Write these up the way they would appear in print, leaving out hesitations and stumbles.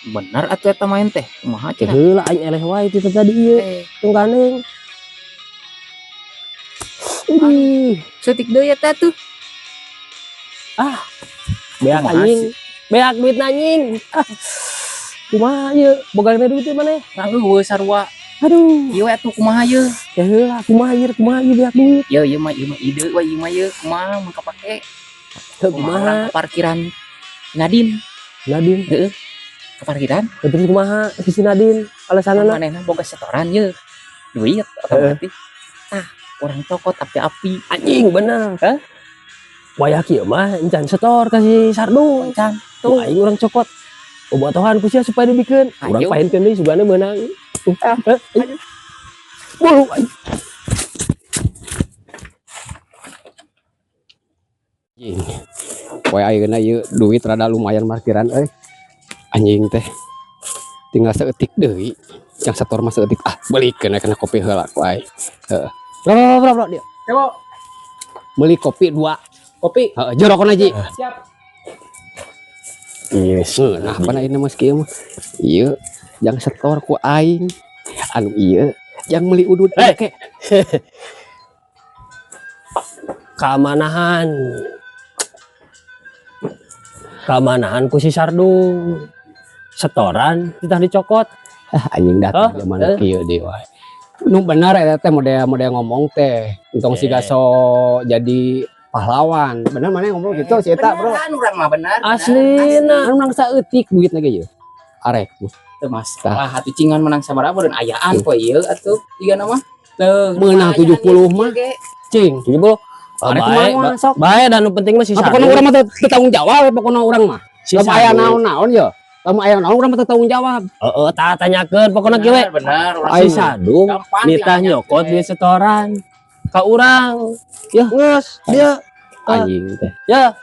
Bener atuh eta main teh. Kumaha cenah? Heula aing eleh wae ti tadi ieu. Tungganeng. Ih, Seutik deui eta tuh. Ah, beak Kumaha anjing. Beak duit anjing. Ah. Kumaha ieu? Boga duit teh maneh? Rangeuh sarua. Aduh, Ieu atuh kumaha ieu? Ya heula kumaha ieu, kumaha ieu beak duit. Ieu ieu mah ide we ieu mah ieu kumaha mun kapake. Heuh, Kumaha urang kumaha? ke parkiran Nadine. Nadine. Heeh. Ke parkiran. Ya, terus kumaha si Nadine alasanana? Manehna boga setoran ieu. Duit otomatis. Tah, urang cokot api-api. Anjing bener. Hah? Wayah kieu mah encan setor ka si Sardung. Encan. Tuh aing urang cokot. Bobotohan ku sia supaya dibikeun. Urang Ayo. paenkeun deui sugana meunang. Ayo. Bulu aing. Anjing. Poe ayeuna ieu duit rada lumayan parkiran euy. Anjing teh. Tinggal saeutik deui. Jang setor mah saeutik. Ah, belikeun we kana kopi heula ku aing. Heeh. Bro, bro, bro, dia. Kewo. Beli kopi 2. Kopi. Heeh, jorokon aja. Siap. Yes. Nah, apa ini mas kieu mah? Ieu jang setor ku aing. Anu ieu jang meuli udud Hey. ke. Kamanahan. Kamanahan ku si Sardung. Setoran ditah dicokot. Ah, anjing datang Hah? zaman kieu deui wae. Nu bener eta teh model ngomong teh. Entong siga so jadi pahlawan. Bener mana ngomong gitu si eta, Bro. Beneran urang mah bener. Aslina. Anu menang saeutik duitna ge ieu. Arek. Teu masalah atuh cingan menang sabaraha dan ayaan poe ieu atuh ieu mah. Teu Meunang 70 mah. Cing. 70. Arek Bae, kumaha sok. bae dan nu penting mah si Ah, pokona Sardung. urang mah teu tanggung jawab pokona urang mah. Si Lamun aya Sardung. naon-naon ye. Lamun aya naon urang mah teu tanggung jawab. Heeh, tah tanyakeun pokona kieu we. Bener, urang Si Sardung gampang nitah ditanyakeun. nyokot duit setoran ka urang. Ya, geus, dia. Anjing teh. Ya.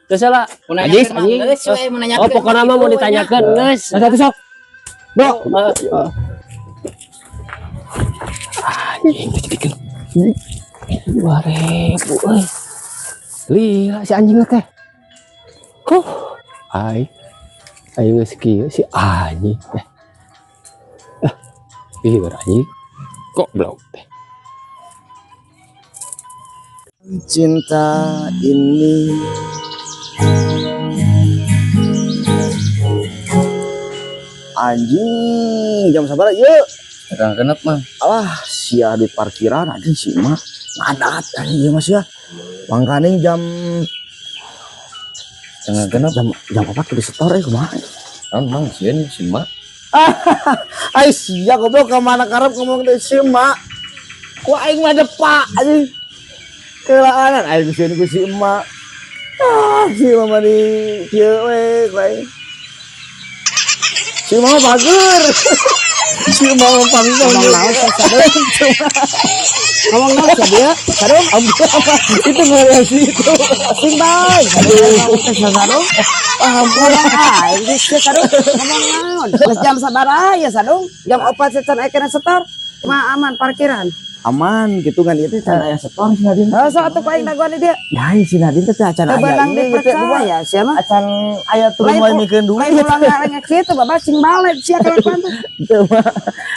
Geus lah. Mun nanyakeun Anjing, mah anjing. geus we, mun nanyakeun Oh, pokona mah mau ditanyakeun geus. Nah, satu sok. Bro. Heeh. Anjing teh jadikeun 2000 euy. Lila si anjing teh. Huh. Ai. Aing geus kieu si anjing teh. Ah. Ieu anjing. Goblok teh. Cinta ini anjing jam sabar yuk. Setengah genep mah. Alah sia di parkiran anjing si emak ngadat anjing ieu mah sia. Mangkaning jam Setengah genep. jam 4 kudu setor kumaha. Naon mang sieun si emak. Ai sia goblok ka mana karep ngomong teh si emak. Ku aing mah depak anjing. Kelaanan aing sieun ku si emak. Ah si emak mah di kieu we ku aing. Si emak bager. Si emak mah pangtong. Ngomong naon sih, Sadung? Ngomong naon sih dia? Sadung? Itu ngereaksi itu. Sing bae. Sadung teh Sadung. Ampun. Ah, ini sih Sadung ngomong naon? Geus jam sabaraha ya Sadung? Jam 4 secan aya kena setor. Mah aman parkiran. Aman gitu kan itu can aya setor si Nadine. Heeh, sok atuh ku aing dagoan di dieu. Ya si Nadine teh acan Teu aya beunang ieu gitu dipercaya sia mah. Acan aya turun Lain wae mikeun duit. Lain ulang ngarengek situ bapak sing balik sia kelakuan teh. Teu mah.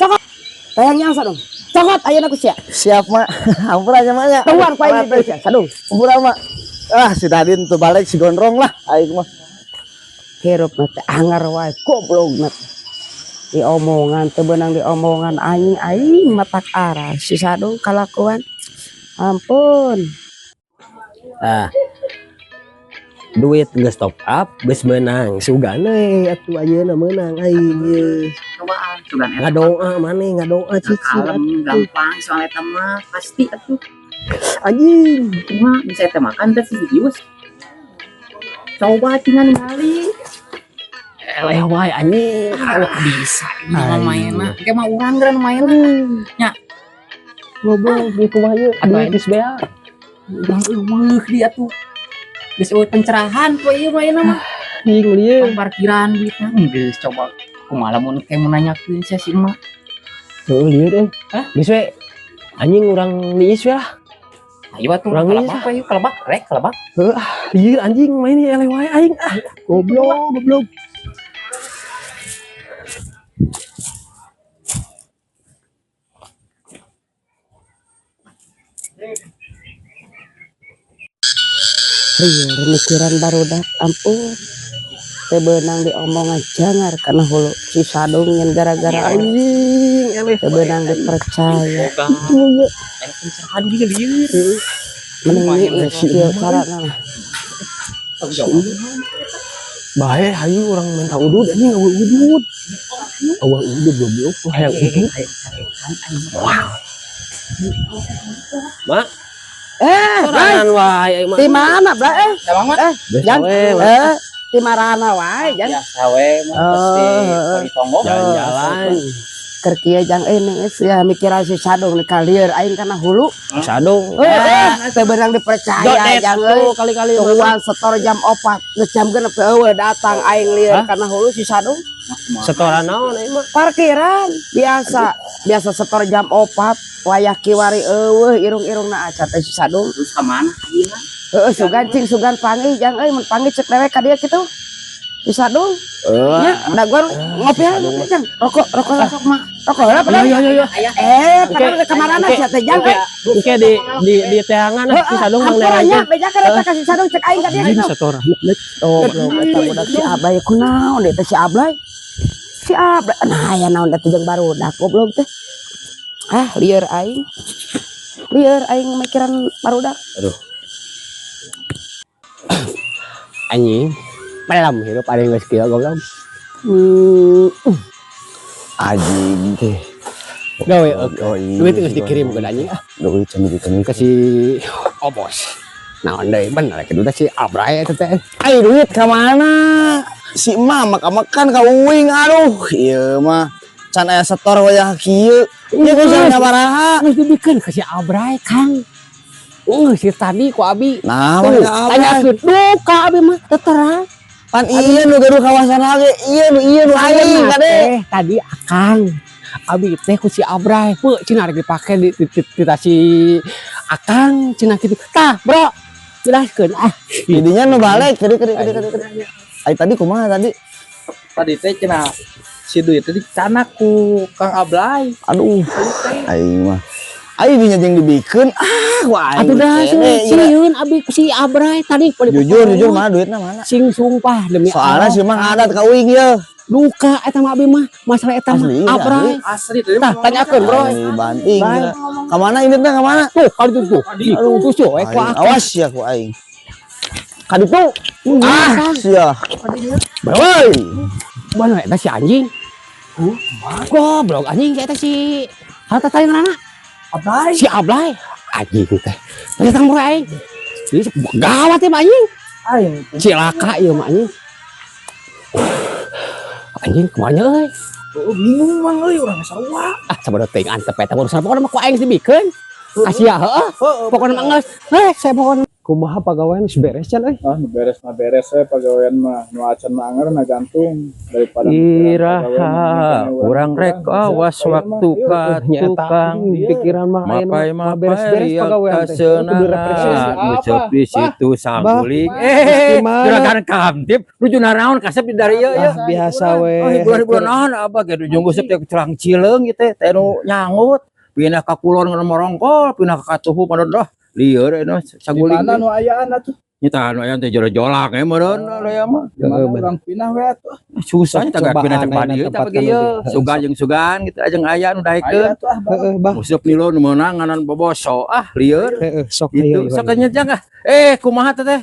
Cokot. Tayang yang Sadung. Cokot ayeuna ku sia. Siap mak. Ampun aja mak ya. Keluar ku aing di dieu sia Sadung. Ampun mak. Ah si Nadine tuh balik si gondrong lah aing mah. Hirup mah teh angar wae goblok mah. Diomongan teu beunang diomongan anjing aing matak arah si Sadung kalakuan. Ampun. Ah. Duit geus top up geus meunang sugana atuh ayeuna meunang aing ieu. Cobaan sugan eta. Ngadoa maneh ngadoa cicing Kalem gampang soal eta mah pasti atuh. Anjing. Kumaha bisa eta makan teh si Jius. Coba cingan ningali. Eleh wae anjing. Ah, bisa ini mah mainna. Engke mah urang geura nu mainna. Nya. Goblok di kumaha ieu? Atuh Duit geus beak. Urang eueuh dia tuh. Geus eueuh pencerahan poe ieu mainna mah. Anjing lieu. Parkiran duitna geus coba kumaha lamun ke mun nanyakeun sia si emak. Heuh lieur euy. Hah? Geus we. Anjing urang niis we lah. Ayo atuh Urang niis. kalebak we kalebak rek kalebak. Heuh ah lieur anjing main eleh wae aing ah. Goblok goblok. Lieur mikiran barudak ampun. Teu beunang diomongan jangar kana hulu si Sadung nyen gara-gara Anjing eleh. Teu beunang dipercaya. Enak dia lieur. Mending ieu carana mah. Bae hayu urang minta udud anjing eueuh udud. Eueuh udud goblok hayang udud. Wah. Mak. Sorangan wae mah. Di mana, Bla? Jan. Di marana wae, Jan. Biasa we mah pasti di tonggo. Jalan-jalan. Keur kieu jang geus ya mikiran si Sadung ka lieur aing kana hulu. Sadung. Teu beunang dipercaya jang euy. Kali-kali tungguan setor jam 4. Geus jam 6 eueuh datang aing lieur kana hulu si Sadung. Setoran naon aing mah? Parkiran biasa. Biasa setor jam 4 wayah kiwari eueuh irung-irungna acan teh si Sadung. Terus ka mana ayeuna? Heeh, sugan cing sugan panggih jang euy mun panggih cek dewek ka dieu kitu. Si Sadung. Nya, da gua ngopi heula jang. Rokok rokok mah. Rokok heula padahal. Iya. Padahal ka marana sia teh jang. Engke di teangan si Sadung mang Hampuranya bejakeun eta ka si Sadung cek aing ka dieu kitu. Setoran. Goblok eta budak si Ablay kunaon deui teh si Ablay. Si Ablay nah aya naon teh jeung barudak goblok teh. Ah, lieur aing. Lieur aing mikiran barudak. Aduh. Anjing. Malam hidup ada yang geus kieu goblok. Anjing teh. Gawe duit geus dikirim ke anjing ah. Duit can dikirim ke si Obos. Naon deui bener ke duit si Abray eta teh. Ai duit ka mana? Si emak makan ka uing aduh ieu mah can aya setor wayah kieu. Ieu geus sabaraha? Geus dibikeun ka si Abray Kang. Si tadi ku abi. Nah, mah tanyakeun duka abi mah teu terang. Pan iya nu gaduh kawasan lagi, iya nu aing kade. Tadi akang abi teh ku si Abray, peu cenah rek dipake di si akang cenah kitu. Tah, Bro. Jelaskeun ah. Didinya nu balik, kede. Ai tadi kumaha tadi? Tadi teh cenah si duit teh dicanak ku Kang Ablay. Aduh. Aing mah. Aing dinya jeung dibikeun. Ah, wah aing. Atuh dah sieun abi si Abray tadi. Jujur mana duitna mana? Sing sumpah demi Allah. Soalna si mah ngadat ka uing ieu. Duka eta mah abi mah, masalah eta mah Abray. Asli tadi. Tah tanyakeun, Bro. Banting. Ka mana ini teh ka mana? Tuh, ka ditu tuh. Aduh, tuh we ku awas ya ku aing. Ka ditu. Ah, sia. Woi. Mana eta si anjing? Goblok anjing eta si harta tadi ngaranna? Ablay. Si Ablay. Anjing teh. Datang bro aing. Ini gawat ya anjing. Aing cilaka ieu mah anjing. Anjing kumaha euy? Oh, bingung mang euy urang sarua. Ah, sabodo teuing antep eta urusan pokona mah ku aing dibikeun. Asia heeh. Pokona mah geus. Heh, saya pokona kumaha pagawean geus beres can euy? Ah, nu beres mah beres we pagawean mah. Nu acan mah anger na gantung daripada iraha urang rek awas waktu ka tukang pikiran mah mapai beres-beres pagawean teh. Kudu kasenangan ngucap di situ sangguling. Juragan Kamtib nuju naraon kasep di dari ieu ya. Biasa we. Oh, hiburan-hiburan naon abah ge nuju nguseup teh celang cileung ieu teh teh nu nyangut. Pindah ka kulon ngan morongkol, pindah ka katuhu panon dah. Lieur eta saguling. Di mana nu ayaan atuh? Nya nu ayaan teh jolak we meureun aya mah. Di mana urang pindah we atuh. Susah nya tagak pindah tempat ieu tah bagi ieu. Sugan jeung sugan kitu ajeng aya nu daekeun. Heeh, bah. Useup nilo nu meunang nganan boboso ah lieur. Heeh, sok aya. Sok nya jang ah. Kumaha teh?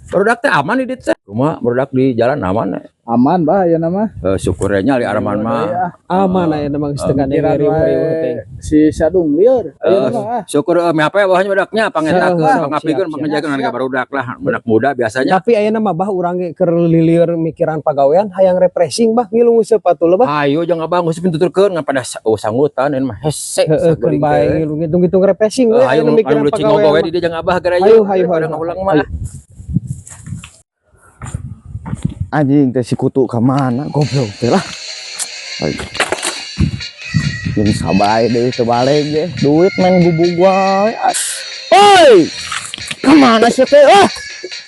Barudak teh aman di dieu teh. Kumaha barudak di jalan aman? Aman bah ayeuna mah. Syukur nya li araman mah. Aman ayeuna mah geus teu ngariweuh teh. Si Sadung lieur ayeuna mah. Syukur meh apa bawahnya badaknya pangetakeun, pangapikeun, pangajakeun ka barudak lah, budak muda biasanya. Tapi ayeuna mah bah urang ge keur lilieur mikiran pagawean hayang refreshing bah ngilu nguseup atuh bah. Hayu jeung abah nguseup tuturkeun ngan pada sanggutan ieu mah hese. Heeh, keun bae ngilu ngitung-ngitung refreshing we ayeuna mikiran pagawean. Hayu di dieu jeung abah gara ieu. Hayu ngulang mah. Anjing teh si kutu ka mana goblok teh lah. Jadi sabai deui teu balik ge duit main gubug wae. Oi! Ka mana sia teh? Ah!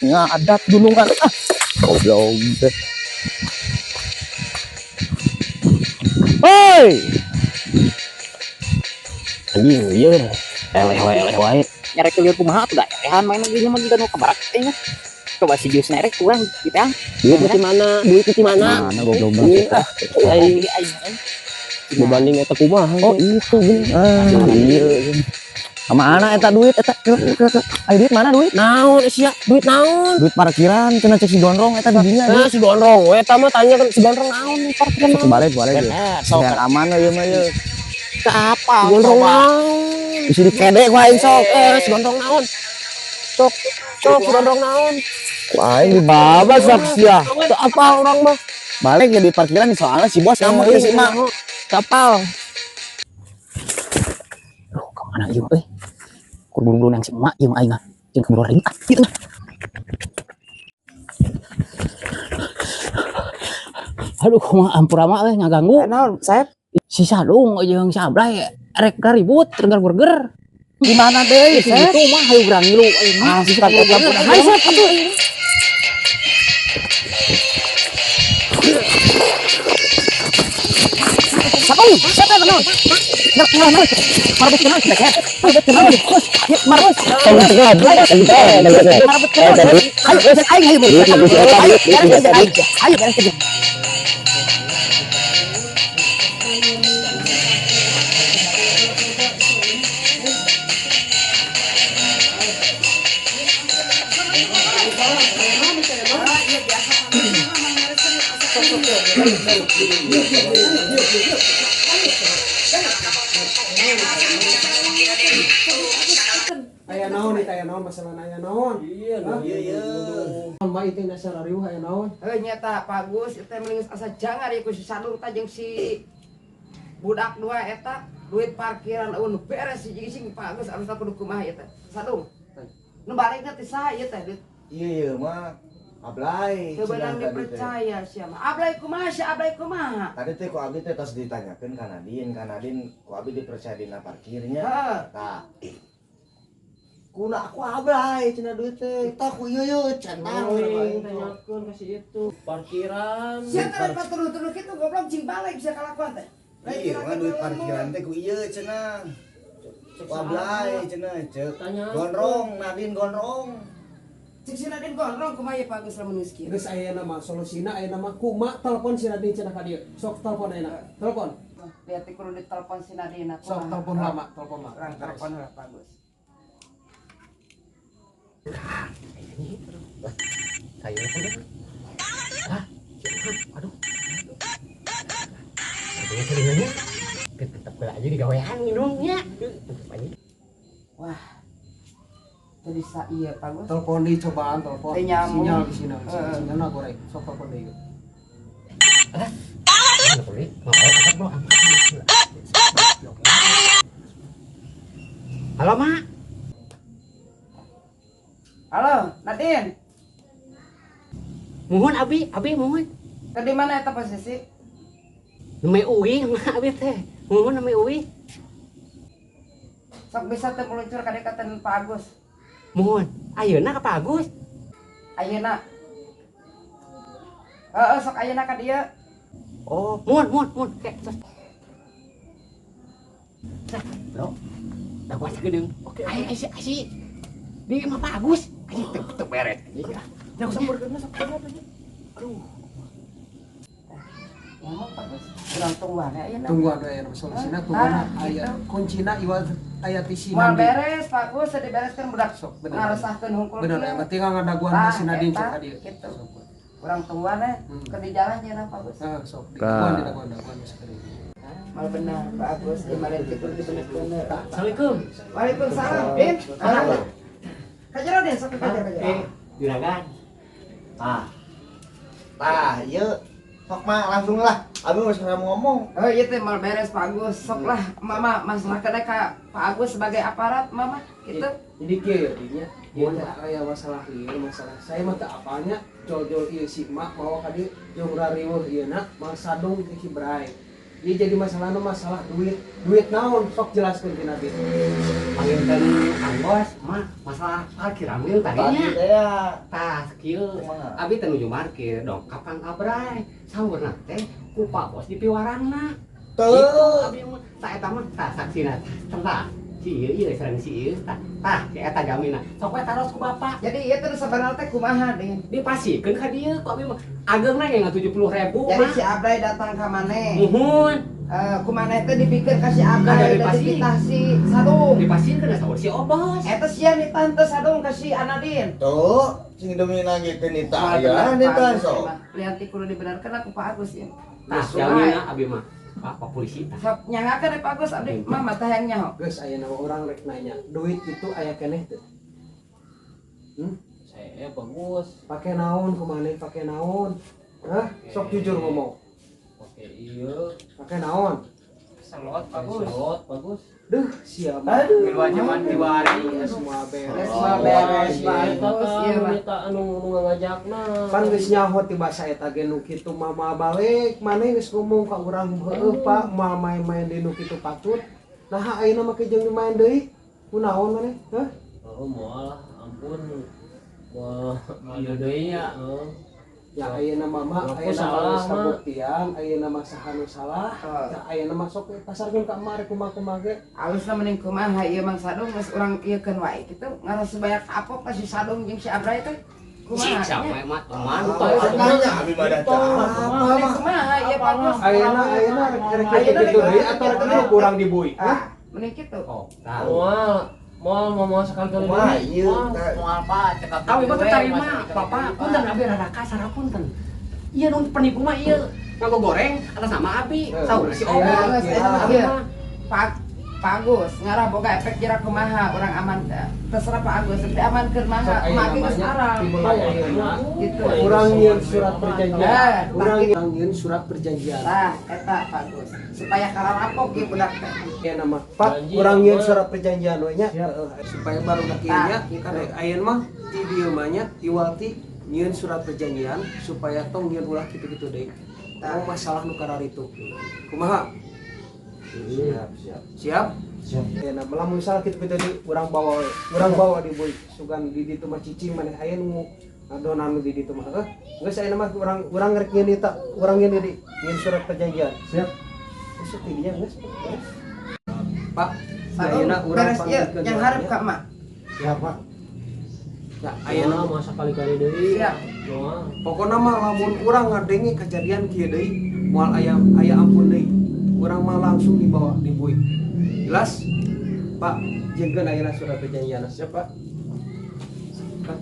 Ngadat gunungan ah. Goblok teh. Oi! Anjing lieur. Eleh wae. Nyarek lieur kumaha atuh da erehan main lagi mah jiga nu kabarak teh nya. Coba si jus nerek kurang gitu ya. Duit di mana? Duit di mana? Mana goblok banget. Aing berbanding eta kumaha. Oh itu gini. Ah, iya. Sama anak eta duit eta. Ayo duit mana duit? Naon sia? Duit naon? Duit parkiran cenah cek si Gondrong eta di dinya. Nah, si Gondrong we eta mah tanya kan si Gondrong naon parkiran. Sok balik balik. Sok aman we ieu mah ieu. Teu apa? Gondrong naon? Bisi dikede ku aing sok. Si Gondrong naon? Sok sok si Gondrong naon? Ku aing dibabas sok sia. Teu apal urang mah. Balik ya di parkiran soalnya si bos ngambek si mak. Kapal. Duh, kemana ieu euy? Kur buru-buru nang si emak ieu mah aing ah. Jeung keburu ring ah kitu. Aduh, kumaha ampura mah euy ngaganggu. Naon, Saep? Si Sadung jeung si Ablay rek ribut regar-regar. Di mana deui, Saep? Itu mah hayu urang ngilu aing mah. Astagfirullah. Hayu Saep atuh. Siapa yang kenal? Marbut kenal, marbut kenal, marbut kenal, ayo, ayo, ayo, Aya naon nih, aya naon masalah aya naon. Iya, iya, iya. Mah itu dasar riuh aya naon. Heuh nyata bagus eta mending asa jangar ieu ku si Sadung tah jeung si budak dua eta duit parkiran eueun beres si sing bagus alus kudu kumaha ieu teh. Sadung. Nu balikna teh saha ieu teh duit? Iya ieu mah Ablay. Teu beunang dipercaya sia mah. Ablay kumaha si Ablay kumaha? Tadi teh ku abdi teh tos ditanyakeun ka Nadine, ka Nadine ku abdi dipercaya dina parkirnya. Tah. Kuna aku Ablay cenah duit teh. Tah ku ieu ieu cenah. Tanyakeun ka si itu parkiran. Sia teh paturu-turu kitu goblok jeung balik bisa kalakuan teh. Iya, mah duit parkiran teh ku ieu cenah. Ku Ablay cenah ceuk. Gondrong, Nadine gondrong. Cek si Nadine gondrong kumaha ieu Pak Agus lamun geus kieu. Geus aya nama solusina aya nama kumaha telepon si Nadine cenah ka dieu. Sok telepon ayeuna. Telepon. Lihat kudu ditelepon si Nadine kumaha. Sok telepon lama, telepon lama. Urang telepon lah Pak Agus. Saya kan. Aduh. Aduh, tetep aja digawean minumnya. Wah. Teu bisa ieu Pak Agus. Telepon di cobaan telepon. Sinyal di sini. Sinyalna goreng. Sok telepon deui. Hah? Telepon deui. Angkat bro, angkat. Halo, Mak. Halo, Nadine. Muhun abi, abi muhun. Tadi mana eta posisi? Neme uwi, mak abi teh. Muhun neme uwi. Sok bisa teh meluncur ka dekatan Pak Agus. Muhun, ayeuna ka Pak Agus? Ayeuna. Heeh, sok ayeuna ka dieu. Oh, muhun, muhun, muhun. Oke, tos. Bro, da gua sagedeung. Oke, ayo ayo ayo. Di imah Pak Agus. Anjing teu beres. Nya aku sampeurkeun sok aja. Aduh. Ngomong Pak Agus, urang tungguan ayeuna. Tungguan ayeuna solusina tungguan aya kuncina ieu aya ti si Moal beres Pak Agus, dibereskeun budak sok bener. Ngaresahkeun hungkul. Bener aya berarti ngadaguan si Nadine cek ka dieu. Kitu. Urang tungguan we keur di jalan nya Pak Agus. Heeh, sok di daguan sekali. Mal benar Pak Agus, di malen kitu dibener-bener. Assalamualaikum. Waalaikumsalam. Din. Kajero deh, sok kajer kajer. Juragan. Tah. Tah, ieu sok mah langsung lah. Abi geus ngomong. Oh, ieu teh mal beres Pak Agus. Sok lah mama masalah ka Pak Agus sebagai aparat mama gitu. Jadi kieu dinya. Ieu teh aya masalah ieu, masalah saya mah teu apalnya jol-jol ieu si mak mawa ka dieu jeung rariweuh ieu na Mang Sadung ti Cibrai. Ieu jadi masalahna masalah duit. Duit naon sok jelaskeun ti Nabi. Panginten Kang Bos mah masalah parkiran ieu tadinya. Tah kieu. Abi teh nuju parkir dong kapan abrai. Saurna teh ku Pak Bos dipiwarangna. Teu. Abi mah tah eta mah tah saksina. Tah. Si ieu ieu sareng si ieu tah. Tah si eta jamina. Sok we taros ku bapak. Jadi ieu teh sabenerna teh kumaha Din? Dipasikeun ka dieu ku abi mah. Ageungna ge 70.000. Jadi si Ablay datang ka maneh. Muhun. Ku maneh teh dipikeun ka si Ablay da dipitah si Sadung. Dipasikeun saur si Obos. Eta sia nitah teh Sadung ka si Anadin. Tuh, sing demi nangikeun nitah ya nitah sok. Lianti kudu dibenarkeun aku Pak Agus ya. Tah jamina abi mah. Pak polisi tah. Sok nyangakeun Pak Agus abdi mah mata hayang nyaho. Geus ayeuna urang rek nanya, duit itu aya keneh teu? Saya bagus. Pake naon kumaha pake naon? Hah? Sok jujur ngomong. Pake ieu. Pake naon? Selot bagus. Selot bagus. Duh, siapa? Aduh, zaman diwari semua beres. Semua beres bagus ieu mah. Eta anu ngajakna. Pan geus nyaho ti basa eta ge nu kitu mama balik, maneh geus ngomong ka urang heueuh Pak, moal main-main di nu kitu patut. Naha ayeuna make jeung main deui? Kunaon maneh? Hah? Oh, moal ampun. Moal ieu deui nya. Ya ayeuna mama, ayeuna mah kabuktian, ayeuna mah saha nu salah, ya ayeuna mah sok pasarkeun ka emak kumaha-kumaha ge. Alusna mending kumaha ieu Mang Sadung geus urang ieukeun wae kitu, ngaras banyak kapok ka si Sadung jeung si Abray teh. Kumaha? Siapa mah teman nanya abi mah da apa mah. Kumaha ieu Pak Gus? Ayeuna ayeuna rek kitu deui atawa rek kurang dibui? Hah? Mending kitu. Oh, tah. Moal mau sekali-kali deui. Moal Pak, cekap. Abi mah teu tarima, Bapak. Punten abi rada kasar punten. Ieu nu penipu mah ieu. Ngago goreng atas nama abi. Saur si Obos. Pak Agus ngarah boga efek jera kumaha urang aman terserah Pak Agus tapi amankeun maha mah geus arang. Gitu. Urang nyieun surat perjanjian. Urang nyieun surat perjanjian. Tah eta Pak Agus supaya kararapok ieu budak teh. Ya nama Pak urang nyieun surat perjanjian we nya supaya barudak ieu nya kan ayeuna mah ti dieu mah nya iwati nyieun surat perjanjian supaya tong nyieun ulah kitu-kitu deui. Oh masalah nu kararitu. Kumaha? Siap, siap. Siap? Siap. Ya, nah, lamun misalnya kitu-kitu di urang bawa di boy sugan di ditu mah cicing maneh aya nu ngadonan nu di ditu mah. Heuh, geus ayeuna mah urang rek nyieun eta, urang nyieun di nyieun surat perjanjian. Siap. Geus ti dinya geus. Pak, ayeuna urang panggilkeun yang hareup ka emak. Siap, Pak. Ya, ayeuna mah sakali-kali deui. Siap. Pokona mah lamun urang ngadenge kejadian kieu deui, moal aya ampun deui. Urang mah langsung dibawa dibui. Jelas? Pak, jengkeun ayeuna surat perjanjian. Siap, Pak? Pak.